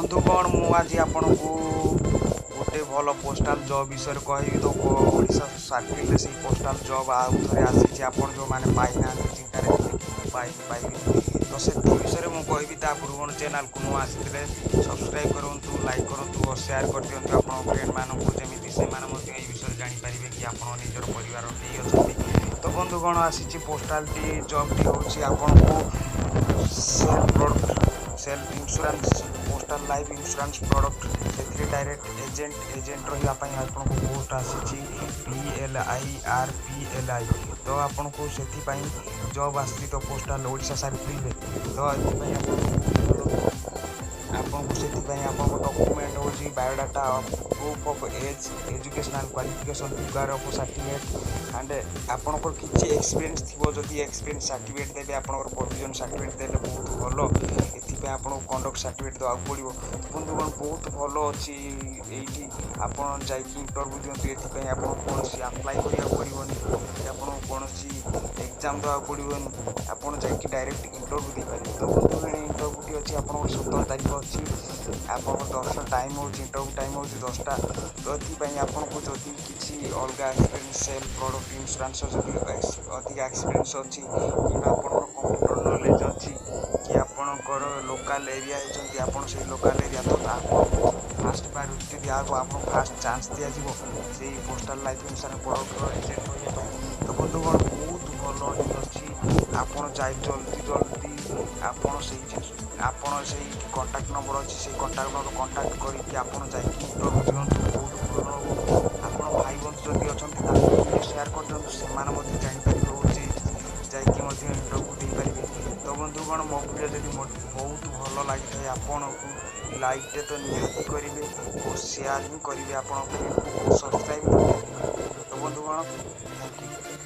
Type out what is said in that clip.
ବନ୍ଧୁଗଣ, ମୁଁ ଆଜି ଆପଣଙ୍କୁ ଗୋଟେ ଭଲ ପୋଷ୍ଟାଲ ଜବ୍ ବିଷୟରେ କହିବି। ତ ଓଡ଼ିଶା ସାର୍କିଲରେ ସେଇ ପୋଷ୍ଟାଲ ଜବ୍ ଆଉ ଥରେ ଆସିଛି। ଆପଣ ଯେଉଁମାନେ ପାଇନାହାନ୍ତି, ଚିନ୍ତାରେ ଥିବେ କି ମୁଁ ପାଇବି ପାଇବି, ତ ସେଥି ବିଷୟରେ ମୁଁ କହିବି। ତା ପୂର୍ବରୁ ଚ୍ୟାନେଲକୁ ନୂଆ ଆସିଥିଲେ ସବସ୍କ୍ରାଇବ୍ କରନ୍ତୁ, ଲାଇକ୍ କରନ୍ତୁ ଓ ସେୟାର କରିଦିଅନ୍ତୁ ଆପଣଙ୍କ ଫ୍ରେଣ୍ଡମାନଙ୍କୁ, ଯେମିତି ସେମାନେ ମଧ୍ୟ ଏଇ ବିଷୟରେ ଜାଣିପାରିବେ କି ଆପଣ ନିଜର ପରିବାର କେହି ଅଛନ୍ତି। ତ ବନ୍ଧୁଗଣ, ଆସିଛି ପୋଷ୍ଟାଲଟି ଜବ୍ଟି ହେଉଛି ଆପଣଙ୍କୁ sell product, sell insurance, postal life insurance product। ସେଥିରେ ଡାଇରେକ୍ଟ ଏଜେଣ୍ଟ ରହିବା ପାଇଁ ଆପଣଙ୍କୁ ପୋଷ୍ଟ ଆସିଛି PLI RPLI। ତ ଆପଣଙ୍କୁ ସେଥିପାଇଁ ଜବ୍ ଆସିଛି, ତ ପୋଷ୍ଟାଲ ଓଡ଼ିଶା ସାର୍କିଲରେ। ତ ଏଥିପାଇଁ ଆପଣଙ୍କୁ ସେଥିପାଇଁ ଆପଣଙ୍କ ଡକୁମେଣ୍ଟ ହେଉଛି biodata, proof of age, educational qualification, require of certificate and ଆପଣଙ୍କର କିଛି ଏକ୍ସପିରିଏନ୍ସ ଥିବ ଯଦି, ଏକ୍ସପିରିଏନ୍ସ ସାର୍ଟିଫିକେଟ୍ ଦେବେ। ଆପଣଙ୍କର ପ୍ରୋଭିଜନ୍ ସାର୍ଟିଫିକେଟ୍ ଦେଲେ ବହୁତ ଭଲ। ଏଥିପାଇଁ ଆପଣଙ୍କୁ କଣ୍ଡକ୍ଟ ସାର୍ଟିଫିକେଟ୍ ଦେବାକୁ ପଡ଼ିବ। ବନ୍ଧୁଗଣ, ବହୁତ ଭଲ ଅଛି। ଏଇଠି ଆପଣ ଯାଇକି ଇଣ୍ଟରଭ୍ୟୁ ଦିଅନ୍ତୁ। ଏଥିପାଇଁ ଆପଣଙ୍କୁ କୌଣସି ଆପ୍ଲାଏ କରିବାକୁ ପଡ଼ିବନି, ଆପଣଙ୍କୁ କୌଣସି ଏକ୍ଜାମ୍ ଦେବାକୁ ପଡ଼ିବନି। ଆପଣ ଯାଇକି ଡାଇରେକ୍ଟ ଇଣ୍ଟରଭ୍ୟୁ ଦେଇପାରିବେ। ତ ବନ୍ଧୁଗଣ, ଇଣ୍ଟରଭ୍ୟୁଟି ଅଛି ଆପଣଙ୍କର 17 ତାରିଖ ଅଛି। ଆପଣଙ୍କର 10ଟା ଟାଇମ୍ ହେଉଛି, ଇଣ୍ଟରଭ୍ୟୁ ଟାଇମ୍ ହେଉଛି 10ଟା। ତ ଏଥିପାଇଁ ଆପଣଙ୍କୁ ଯଦି କିଛି ଅଲଗା ଏକ୍ସପିରିଏନ୍ସ, ସେଲ୍ ପ୍ରଡ଼କ୍ଟ ଇନ୍ସୁରାନ୍ସ ଯଦି ଅଧିକା ଏକ୍ସପିରିଏନ୍ସ ଅଛି, କିମ୍ବା ଆପଣଙ୍କର କମ୍ପ୍ୟୁଟର ନଲେଜ୍ ଅଛି, କି ଆପଣଙ୍କର ଲୋକାଲ୍ ଏରିଆ ହେଇଛନ୍ତି ଆପଣ ସେଇ ଲୋକାଲ୍ ଏରିଆ, ତ ଆପଣଙ୍କୁ ଫାଷ୍ଟ ପ୍ରାୟୋରିଟି ଦିଆହେବ, ଆପଣଙ୍କୁ ଫାଷ୍ଟ ଚାନ୍ସ ଦିଆଯିବ ସେଇ ପୋଷ୍ଟାଲ ଲାଇଫ୍ ଇନ୍ସୁରାନ୍ସ ପ୍ରଡ଼କ୍ଟର ଏଜେଣ୍ଟ ରହିବା ପାଇଁ। ତ ବନ୍ଧୁଗଣ, ବହୁତ ଭଲ ହିଁ ଅଛି। ଆପଣ ଯାଇ ଜଲ୍ଦି ଜଲ୍ଦି ଆପଣ ସେଇ ଜିନିଷ, ଆପଣ ସେଇ କଣ୍ଟାକ୍ଟ ନମ୍ବର ଅଛି, ସେଇ କଣ୍ଟାକ୍ଟ ନମ୍ବର କଣ୍ଟାକ୍ଟ କରିକି ଆପଣ ଯାଇକି ଇଣ୍ଟରଭ୍ୟୁ ଦିଅନ୍ତୁ। ବହୁତ ଭଲ ହେବ। ଆପଣ ଭାଇ ବନ୍ଧୁ ଯଦି ଅଛନ୍ତି, ତାଙ୍କୁ ଟିକେ ସେୟାର କରିଦିଅନ୍ତୁ। ସେମାନେ ମଧ୍ୟ ଜାଣିପାରିବେ ଓ ଯାଇକି ମଧ୍ୟ ଇଣ୍ଟରଭ୍ୟୁ ଦେଇପାରିବେ। ତ ବନ୍ଧୁଗଣ, ମୋ ଭିଡ଼ିଓ ଯଦି ବହୁତ ଭଲ ଲାଗିଥାଏ ଆପଣଙ୍କୁ, ଲାଇକ୍ଟେ ତ ନିହାତି କରିବେ ଓ ସେୟାର ହିଁ କରିବେ ଆପଣଙ୍କ ଫ୍ରେଣ୍ଡକୁ ଓ ସବସ୍କ୍ରାଇବ୍ ତ ନିହାତି କରିବେ। ତ ବନ୍ଧୁଗଣ, thank you.